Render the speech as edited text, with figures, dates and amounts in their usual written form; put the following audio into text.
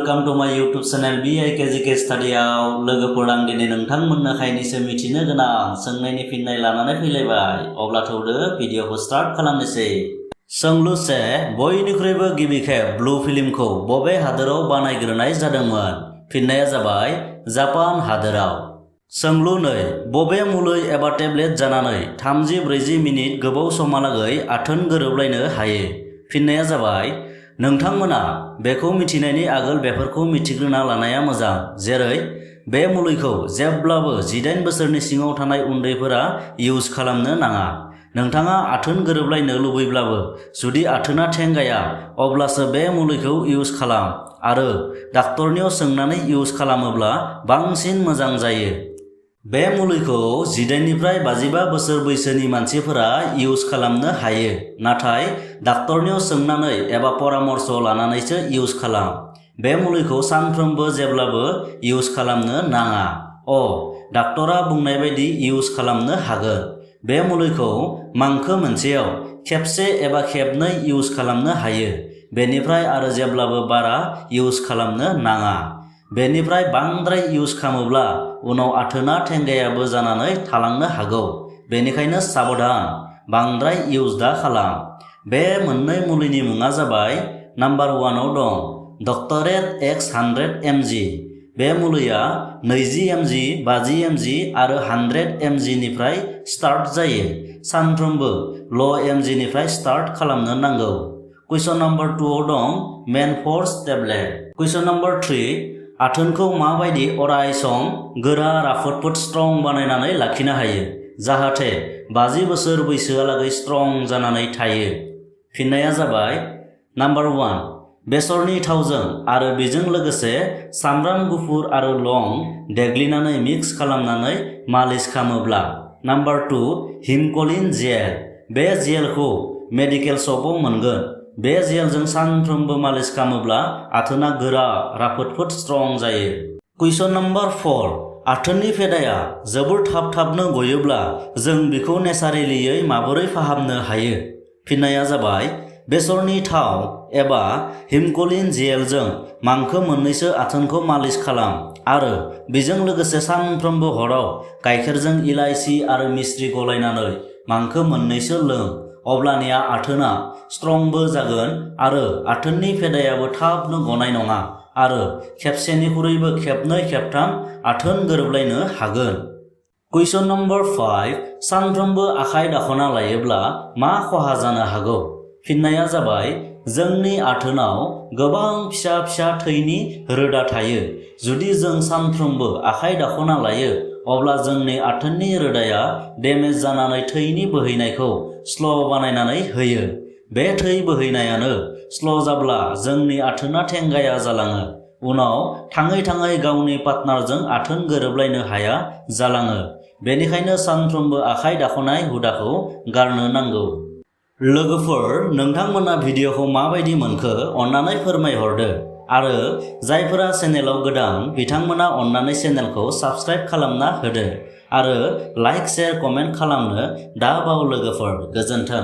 Welcome to my YouTube channel bikgk Studyआव लोगोफोर आं दिनै नोंथांमोननो खायनैसो मिथिनो गोनां सोंनायनि फिननाय लानानै फैलायबाय। अब्ला थौदो भिडिअखौ स्टार्ट खालामनोसै। सोंलु से बयनिख्रुइबो गिबि खेब ब्लू फिल्मखौ बबे हादोराव बानायग्रोनाय जादोंमोन? फिननाया जाबाय जापान हादोराव। सोंलु नै बबे मुलै एबा टेब्लेट जानानै 30-40 मिनिट गोबाव समहालागै आथोन गोरोबलायनो हायो? फिननाया जाबाय नोंथांमोना बेखौ मिथिनायनि आगोल बेफोरखौ मिथिग्रोना लानाया मोजां। जेरै बे मुलैखौ जेब्लाबो 18 बोसोरनि सिङाव थानाय उन्दैफोरा इउज खालामनो नाङा। नोंथाङा आथोन गोरोबलायनो लुबैब्लाबो जुदि आथोना थेंगाया अब्लासो बे मुलैखौ इउज खालाम आरो डाक्टरनियाव सोंनानै इउज खालामोब्ला बांसिन मोजां जायो। बे मुलैखौ 18 निफ्राय 55 बोसोर बैसोनि मानसिफोरा इउज खालामनो हायो, नाथाय डाक्टरनियाव सोंनानै एबा परामर्श लानानैसो इउज खालाम। बे मुलैखौ सानफ्रोमबो जेब्लाबो इउज खालामनो नाङा। डाक्टरा बुंनाय बायदि इउज खालामनो हागोन। बे मुलैखौ मांखो मोनसेयाव खेबसे एबा खेबनै इउज खालामनो हायो। बेनिफ्राय आरो जेब्लाबो बारा इउज खालामनो नाङा। बेनिफ्राय बांद्राय इउज खालामोब्ला उनाव आथोना थेंगायाबो जानानै थालांनो हागौ। बेनिखायनो साबधान, बांद्राय इउज दा खालाम। बे मोननै मुलिनि मुङा जाबाय नाम्बार 1 आव दं डक्टरेट एक्स 100 mg। बे मुलिया 20 mg, 50 mg आरो 100 mg निफ्राय स्टार्ट जायो। सानफ्रोमबो ल' mg निफ्राय स्टार्ट खालामनो नांगौ। कुइसन नाम्बार 2 आव दं मेनफर्स टेब्लेट। कुइसन नाम्बार 3 आथोनखौ माबायदि अरायसम गोरा राफोद स्ट्रं बानायनानै लाखिनो हायो जाहाथे 50 बोसोर बैसोआलागै स्ट्रं जानानै थायो? फिननाया जाबाय नाम्बार 1 बेसरनि थावजों आरो बेजों लोगोसे सामब्राम गुफुर आरो लं देग्लिनानै मिक्स खालामनानै मालिस खालामोब्ला। नाम्बार 2 हिमकलिन जेल। बे जेलखौ मेडिकेल शपआव मोनगोन। बे जेलजों सानफ्रोमबो मालिस खालामोब्ला आथोना गोरा राफोद स्ट्रं जायो। कुइसन नाम्बार 4 आथोननि फेदाया जोबोर थाबनो गयोब्ला जों बेखौ नेचारेलियै माबोरै फाहामनो हायो? फिननाया जाबाय बेसरनि थाव एबा हिमकलिन जेलजों मांखो मोननैसो आथोनखौ मालिस खालाम आरो बेजों लोगोसे सानफ्रोमबो हराव गाइखेरजों इलाइचि आरो मिश्रि गलायनानै मांखो मोननैसो लों। अब्लानिया आथोना स्ट्रंबो जागोन आरो आथोननि फेदायाबो थाबनो गनाय नङा आरो खेबसेनिख्रुइबो खेबनै खेबथाम आथोन गोरोबलायनो हागोन। कुइसन नाम्बार 5 सानफ्रोमबो आखाइ दाखना लायोब्ला मा खहा जानो हागौ? फिननाया जाबाय जोंनि आथोनाव गोबां फिसा थैनि रोदा थायो। जुदि जों सानफ्रोमबो आखाइ दाखना लायो अब्ला जोंनि आथोननि रोदाया डेमेज जानानै थैनि बोहैनायखौ स्ल' बानायनानै होयो। बे थै बोहैनायानो स्ल' जाब्ला जोंनि आथोना थेंगाया जालाङो। उनाव थाङै गावनि पार्टनारजों आथोन गोरोबलायनो हाया जालाङो। बेनिखायनो सानफ्रोमबो आखाइ दाखनाय हुदाखौ गारनो नांगौ। लोगोफोर, नोंथांमोना भिडिअखौ माबायदि मोनखो अन्नानै फोरमायहरदो आरो जायफोरा चेनेलाव गोदान बिथांमोना अन्नानै चेनेलखौ साबस्क्राइब खालामना होदो आरो लाइक, शेयार, कमेन्ट खालामनो दा बाव लोगोफोर। गोजोन्थों।